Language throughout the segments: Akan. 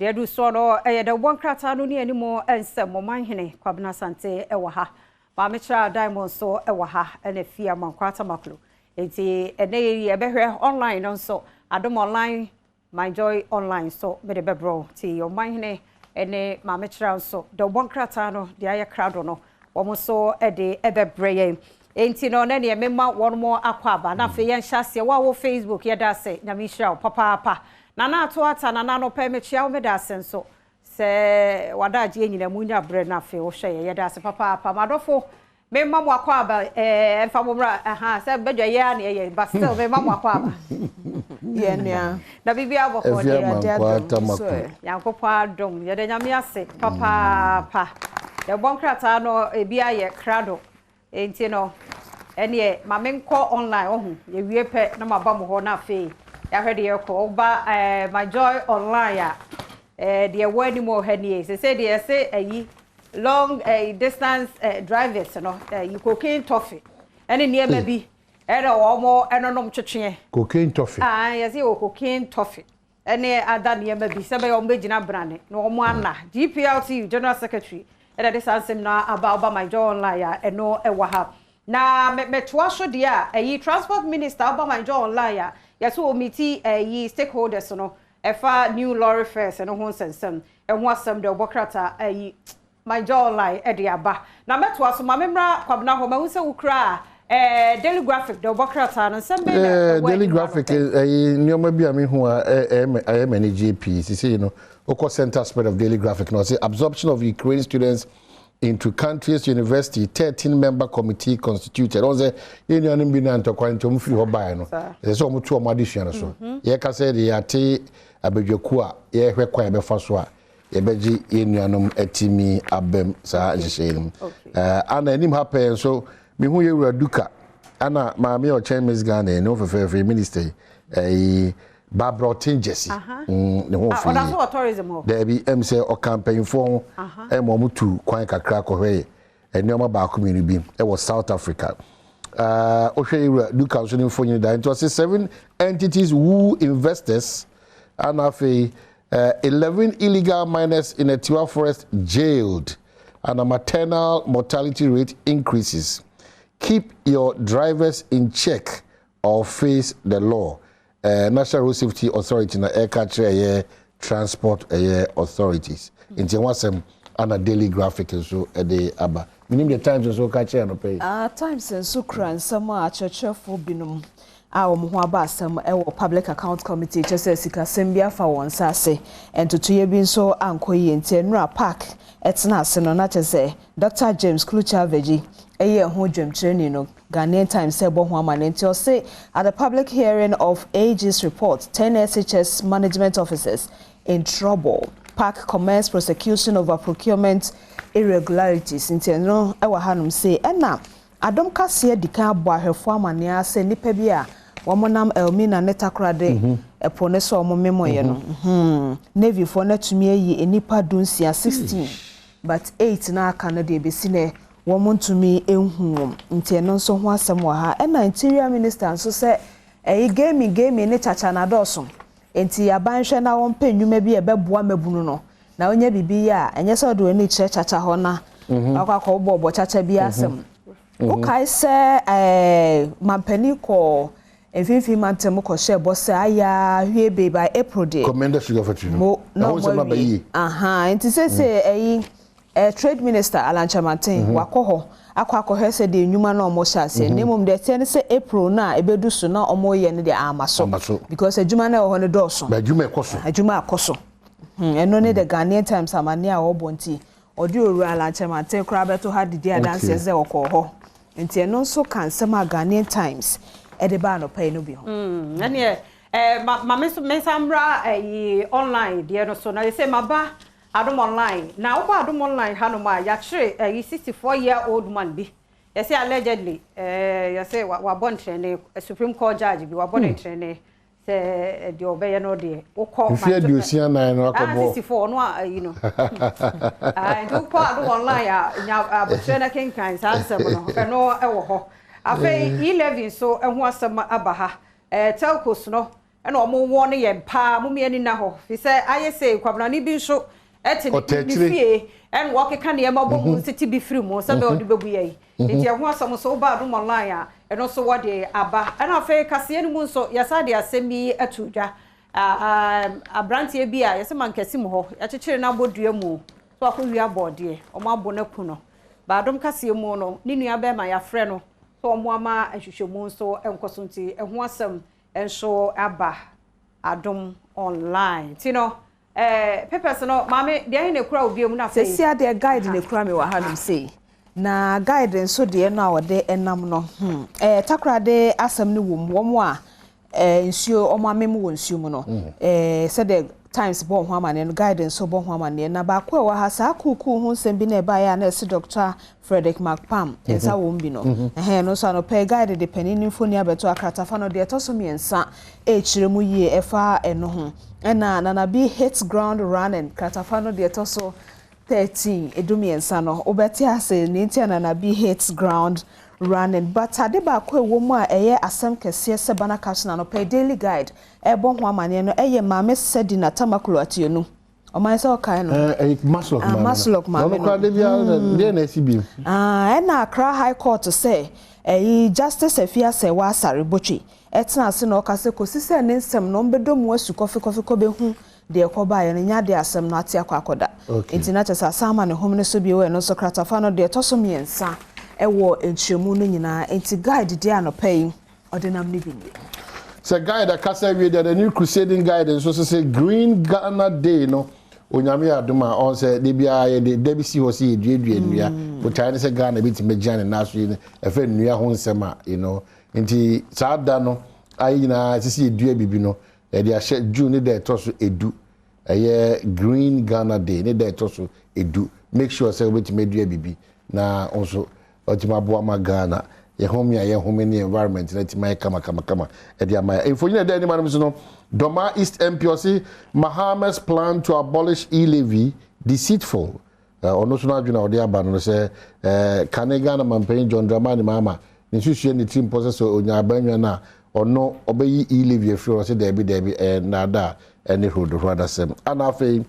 Deɛ ɛdu soɔ no, ɛyɛ dɛ wobɔ nkrataa no ne anim nsɛm. Ɔmanhene Kwabena Asante wɔ ha. Maame Kyerɛ Diamond nso wɔ ha, ɛna Fie Amankwa Tamaklo. Enti ɛnɛ yi yɛbɛhwɛ online no nso, Adom Online, My Joy Online nso mede bɛbrɛ wo. Nti Ɔmanhene ne Maame Kyerɛ nso, deɛ wobɔ nkrataa no deɛ ayɛ krado no, wɔn nso de ɛbɛbrɛ yɛn. Enti no, na neɛ mema wɔn mo akɔ aba. Na afei yɛnhyɛ aseɛ. Wo a wɔ Facebook, yɛda ase. Nyame nhyira wo papaapa. Nana Ato Ata, Nana anɔpa yi mekyia wo, meda ase nso sɛ w'adagyeɛ nyinaa mu nya berɛ na afei wohwɛ yɛ. Yɛda ase papaapa. M'adɔfo, mema mo akɔ aba, ɛmfa mo mmra, aha, sɛ bɛdwa yɛ a na yɛyɛ, but still mema mo akɔ aba. Yɛ nua. Na biribiara bɔkɔɔ Ɛfiri deɛ. Amankwa Tamaklo. Nyankopɔn adom, yɛda Nyame ase papaapa. Yɛbɔ nkrataa no ebi ayɛ krado. Enti no, ɛneɛ ma menkɔ online ɔho, yɛwie pɛ na maba mo hɔ na afei yɛahwɛ deɛ ɛkɔ. Woba My Joy Online a, deɛ ɛwɔ anim wɔ ha nie. Sɛ deɛ yɛse ayi long distance drivers no, ɛyi cocaine toffee ɛne nneɛma bi ɛna wɔn ɛnonom twetweɛ. Cocaine toffee. Ah, yɛse wɔ cocaine toffee ɛne ada nneɛma bi sɛ bɛyɛ wɔn bɛgyina brane na wɔn ana. GPRTU General Secretary ɛna de saa nsɛm no aba. Ɔba My Joy Online a, ɛno ɛwɔ ha. Na mɛtoa so deɛ a, ɛyi Transport Minister, ɔba My Joy Online a, yɛsɛ wɔ meet ɛyi stakeholders no ɛfa new lorry fares no ho nsɛnsɛm ɛho asɛm deɛ ɔbɔ krataa ɛyi My Joy Online ɛde aba. Na mɛtoa so, maame mmra Kwabena hɔ. Mahu sɛ wokura Daily Graphic deɛ ɔbɔ krataa no, nsɛm bɛn na ɛwɔ Daily anim Graphic anɔpɛ? Ɛyi nneɛma bi a mehu a ɛyɛ m'ani gye pii sisi no, wokɔ center spread of Daily Graphic na ɔsɛ "Absorption of Ukraine students into country's university, 13 member committee constituted." Ɔn sɛ yɛn nuanom bi na ntɔkwa nti ɔmo firi hɔ baeɛ no, ɛsɛ sɛ ɔmo to ɔmo adesua no so. Yɛka sɛ deɛ yɛate abadwaku a yɛhwɛ kwan yɛbɛfa so a yɛbɛgye yɛn nuanom atimi abɛm saa nhyehyɛeɛ no mu. Ana anim ha pɛɛ nso mehu yɛwura Duka ana maame a ɔkyɛn Miss Ghana yi ne ho fɛfɛɛfɛ, minister yi, ɛyi Barbara Oteng Gyasi, ne ho Ah, fɛ ɔda yie. so wɔ tourism hɔ? Daabi, sɛ ɔka mpanyinfoɔ ho ɛma ɔmo tu kwan kakra kɔhwɛ nneɛma baako mmienu bi ɛwɔ South Africa. Wohwɛ yɛwura Duka nso ne mfonyin da nti ɔsɛ "Seven entities woo investors", ana afei "11 illegal miners in Atiwa forest jailed", and "maternal mortality rate increases, keep your drivers in check or face the law". National Road Safety Authority na ɛka kyerɛ ɛyɛ transport ɛyɛ authorities. Nti ɛho asɛm ana Daily Graphic nso ɛde aba. Menim the Times nso ka kyerɛ no pɛ yi. Ah, Times nso kura nsɛm a akyerɛkyerɛfoɔ binom a wɔn ho aba asɛm wɔ Public Account Committee, kyerɛ sɛ sikasɛm bi afa wɔn nsa ase, ntotoeɛ bi nso ankɔ yie, nti nnura PAC ɛtena ase no na kyerɛ sɛ Dr James Klutse Avedzi ɛyɛ ɛho dwamkyerɛni no. Ghanaian Times sɛ ɛbɔ ho ama ne nti ɔse, "At the public hearing of AG's report, 10 SHS management officers in trouble. PAC commence prosecution over procurement irregularities." Nti ɛno ɛwɔ hanom se ɛna Adom Kaseɛ di kan abɔ ahwɛfoɔ amanneɛ sɛ nnipa bi a wɔn nam Elmina ne Takoradi ɛpo ne so a wɔn memoyɛ no, Navyfoɔ no atumi ayi nnipa 16, 16, but 8 na aka no deɛ ebesi nɛ wɔn ntumi ehu wɔn. Nti ɛno nso ho asɛm wɔ ha. Ɛna Interior Minister nso sɛ ɛyi gaming gaming ne kyakya na dɔɔso, nti aban hwɛ na wɔn pɛ nnwuma bi a ɛbɛboa mmabunu no na onye biribi yɛ a ɛnyɛ sɛ ɔde w'ani kyerɛ kyakya hɔ na wakɔ akɔ bɔ bɔ kyakya bi asɛm. Wokae sɛ mampanin kɔ mfimfini mantam kɔhyɛ bɔ sɛ aya hwie be by April deɛ Komenda Sugar Factory no mo na ɛho nsɛm ɔmo aba awie. Yie. Aha, nti sese ɛyi Trade Minister Alan Kyerematen wakɔ hɔ akɔ akɔhwɛ sɛ deɛ nnwuma na ɔmo hyɛ aseɛ, na mmom deɛ ɛteɛ ne sɛ April no a ebedu so na ɔmo yɛ no deɛ ama so. Ama so. Because adwuma no a ɛwɔ hɔ no dɔɔso. Ba adwuma ɛkɔ so. Adwuma akɔ so. Ɛno ne the Ghanaian Times amanneɛ a wɔbɔ, nti ɔde owura Alan Kyerematen koraa bɛto ha didi adanseɛ sɛ ɔkɔɔ hɔ, nti ɛno nso ka nsɛm a Ghanaian Times ɛde ba anɔpa yi no bi ho. Ɛneɛ ma me nso mensa mmra ɛyi online deɛ no so na yɛsɛ maba Adom Online. Na wobɔ Adom Online hanom a, yɛakyere ɛyi 64 year old man bi, yɛsɛ allegedly yɛsɛ wabɔ ntrɛne Supreme Court judge bi, wabɔ ne ntrɛne sɛ deɛ ɔbɛyɛ no deɛ wokɔ Mfe 64 no akɔbɔ. 64 ɔno a ayi no. Ah, nti wokɔ Adom Online a, nya abotire no kenkan saa nsɛm no, ɛno ɛwɔ hɔ. Afei e-levy nso ɛho asɛm aba ha. Telcos no. Ɛna ɔmo wɔ no yɛn paa mo mmienu na hɔ fi sɛ ayɛ sɛ kwabrane bi nso ɛte ne fie ɛna wɔkeka nneɛma bɔ mu nsete bi firi mu sɛ bɛyɛ ɔde bɛbu yɛn. Nti ɛho asɛm nso woba Adom Online a, ɛno nso wɔde aba. Ɛna afei kaseɛ no mu nso yɛsa de asɛm yi ato dwa. Aberanteɛ bi a yɛsɛ mankasi mu hɔ, yɛakyekyere no abɔ dua mu so akɔwia bɔɔdeɛ, ɔmo abɔ no aku no. Ba Adom kaseɛ mu no, ne nua bɛrima yɛafrɛ no sɛ ɔmo ama nhwehwɛmu nso nkɔ so, nti ɛho asɛm nso aba Adom Online. Nti no, papers no, maame, deɛ ɛhe na ekura wo bio mu na afei? Sɛsi adeɛ, Guide na ekura mi wɔ hanom sei. Na Guide nso deɛ no a wɔde nam no, Takoradi asɛm no wɔ mu, wɔn a nsuo wɔn amem wɔ nsuo mu no. Sɛdeɛ Times bɔ ho amaneɛ no, Guide nso bɔ ho amaneɛ. Na baako a ɛwɔ ha, saa kuukuu ho nsɛm bi na ɛbaeɛ a na ɛsi Dr. Frederick McPam nsa wɔ mu bi no. Ɛhɛn no nso anɔpɛ Guide de panin ne mfoni abɛto akratafa no deɛ ɛtɔ so 3 ɛrekyerɛ mu yie ɛfa ɛno ho. Ɛna Nana B hits ground running, kratafa no deɛ ɛtɔ so 13, 13 no, wobɛte ase ne nti a Nana B hits ground running. But ade baako a ɛwɔ mu a ɛyɛ asɛm kɛseɛ sɛ bana caption anɔpɛ Daily Guide ɛbɔ ho amaneɛ no ɛyɛ Maame Sedina Tamakloe Attionu. Ɔman sɛ ɔkae no. Ɛyɛ MASLOC maame no. MASLOC maame no. Ɔno koraa de biara deɛ na ɛsi bi. Ɛna Accra High Court sɛ ɛyi Justice Afia Serwah Asare Botwe ɛtena ase na ɔka sɛ kɔsi sɛ ne nsɛm no ɔmbɛdɔ mu asu kɔfe bɛhu deɛ ɛkɔbaeɛ no nya de asɛm no ate akɔ akɔda. Nti na kyerɛ sɛ asan ama ne home no so bio. Ɛno nso kratafa no deɛ ɛtɔ so 3 ɛwɔ nkyerɛmu no nyinaa. Nti Guide deɛ anɔpa yi ɔde nam ne bi nie. Sɛ Guide akasa wie deɛ, the New Crusading Guide nso sɛ Green Ghana Day no, Onyame yɛ adom a, ɔn sɛ de biara yɛde da bi si hɔ sɛ yɛduadua nnua. Botaeɛ ne sɛ Ghana bi tumi gyina ne nan so yi no, ɛfɛ nnua ho nsɛm a nti saa da no ayɛ nyinaa ɛsɛ sɛ yɛdua biribi no, yɛde ahyɛ June ne da ɛtɔ so 10, ɛyɛ Green Ghana Day ne da ɛtɔ so 10. Make sure sɛ wobɛtumi adua biribi na nso ɔtumi aboa ma Ghana yɛhome a yɛhome ne environment na tumi ayɛ kama kama kama ɛde ama yɛ. Mfonyin a ɛda anim anom so no, Dormaa East MP ɔse Mahama's plan to abolish e-levy deceitful. Ɔno nso n'adwene a ɔde aba no sɛ kane Ghana mampanyin John Dramani Mahama ne nsusua ne tiri mpɔ sɛ onya abannwa no a, ɔno ɔbɛyi e-levy afiri hɔ, sɛ daabi daabi, ɛyɛ nnaadaa ɛne horodohoro adasɛm. Ana afei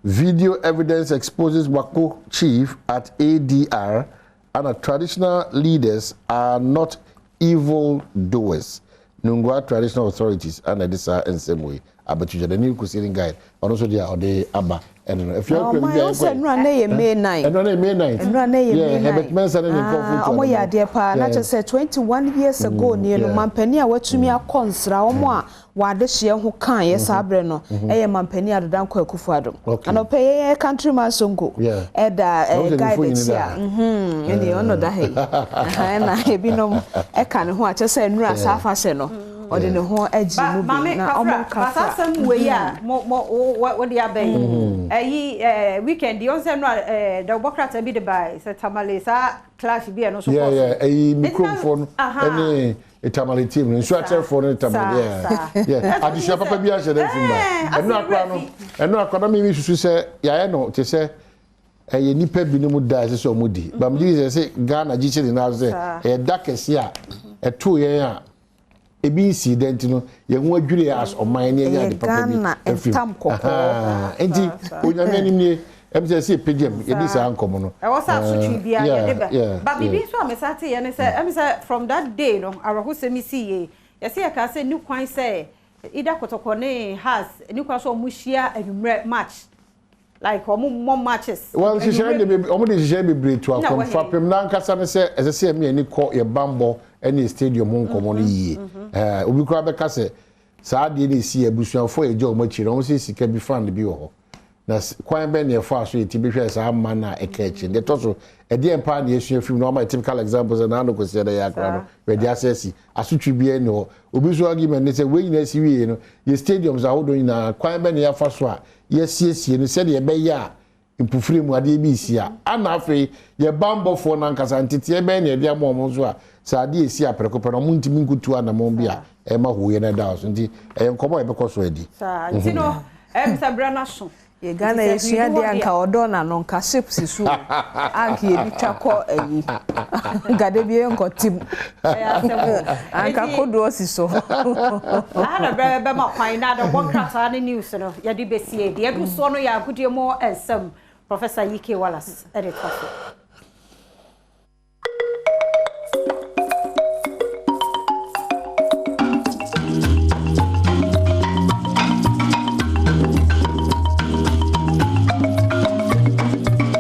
video evidence exposes WACO chief at ADR and traditional leaders are not evil doers. Nungua traditional authorities ana de saa nsɛm wei abɛto the New Crusading Guide, ɔno nso deɛ ɔde aba ɛno no efia kura bi a ɛnkɔ. Nnura ne yɛ May 9. Ɛnura ne yɛ May 9. Nnura ne yɛ May 9. Herbert Mensa ne ne nkɔfo tu. Ɔmo yɛ adeɛ paa na kyerɛ sɛ 21 years ago nie no, mampanin a watumi akɔ nsra wɔn a wɔadehyeɛ ho kan yɛ saa berɛ no ɛyɛ mampanin Addo Dankwa Akufo-Addo. Anɔpɛ yɛyɛ countryman Sonko ɛda Guide akyi a ɛne ɔno da ha yi ɛna ebinom ɛka ne ho a kyerɛ sɛ nnura saa afahyɛ no ɔde ne ho agye mu bi na ɔmo nkafra. Asɛm wei a mo mo wɔde aba yi, ɛyi weekend yi ɔnsɛ no a dawubɔ krataa bi de ba sɛ Tamale saa clash bi a ɛno nso kɔ so. Yeah, ɛyi mikuromfoɔ no ɛne Tamale team no, nsuo akyerɛfoɔ no Tamale, yeah, adesua papa bi ahyɛ dɛ fim ba. Ɛno akora no, ɛno akora na mímí susu sɛ yɛayɛ no te sɛ ɛyɛ nipa binom da ɛsɛ sɛ ɔmo di bam gyi sɛ Ghana gyi kyerɛ nyinaa sɛ ɛyɛ da kɛse a ɛto yɛn a ebi nsi dɛ, nti no yɛn ho adwiri as ɔman ne ɛnyɛ ade papa bi afim nti Onyame anim nie ɛm sɛ ɛpɛgyam yɛdi saa nkɔmɔ no. Ɛwɔ sɛ asotwe biara yɛde bɛ ba. Biribi nso a mesa te yɛ ne sɛ ɛm sɛ from that day no, awerɛhosɛm si yie, yɛsɛ yɛka sɛ ne kwan sɛ ida Kɔtɔkɔ ne Hearts ne kwan sɛ ɔmo hyia anwummerɛ match, like ɔmo mmɔ matches. Well, nhyehyɛ de bebree, ɔmo de nhyehyɛ bebree to akɔm fapem n'ankasa ne sɛ ɛsɛ sɛ ɛmi ani kɔ yɛ bambɔ ɛne stadium ho nkɔmɔ no yie. Obi koraa bɛka sɛ saa adeɛ no esi abusuafoɔ a ɛgya wɔn akyi no, wɔn sɛ sika bi fund bi wɔ hɔ na kwan bɛn na ɛfa so yɛti bi hwɛ saa mma no a ɛka akyi no, deɛ ɛtɔ so ɛdeɛ mpa na yɛsua fim na wɔama typical example sɛ naano kɔsi ɛdɛ yɛ akora no wɔde ase asi asotwe bi ɛni hɔ. Obi nso argument ne sɛ wei nyinaa si wie no, yɛ stadiums ahodoɔ nyinaa, kwan bɛn na yɛafa so a yɛsiesie no sɛdeɛ ɛbɛyɛ a mpufire mu adeɛ bi si a, ana afei yɛ bambɔfoɔ nankasa nteteɛ bɛn na yɛde ama wɔn nso a sɛ adeɛ esi aprɛko pɛ no, wɔn ntumi nkutu anamɔn bi a ɛma hooyɛ no ɛda so. Nti ɛyɛ nkɔmɔ a yɛbɛkɔ so adi. Saa nti no, ɛm sɛ berɛ no so. Yɛ Ghana yɛsua deɛ anka ɔdɔ na no nka ship si so anka yɛbi twa kɔ ayi nka de bi nkɔ tim anka kodoɔ si so. Aha na brɛ bɛma kwan na adɔbɔ nkrataa ne news no yɛde bɛsie deɛ ɛdu soɔ no yɛ agodie mu nsɛm. Professor Yike Wallace ɛde toa so.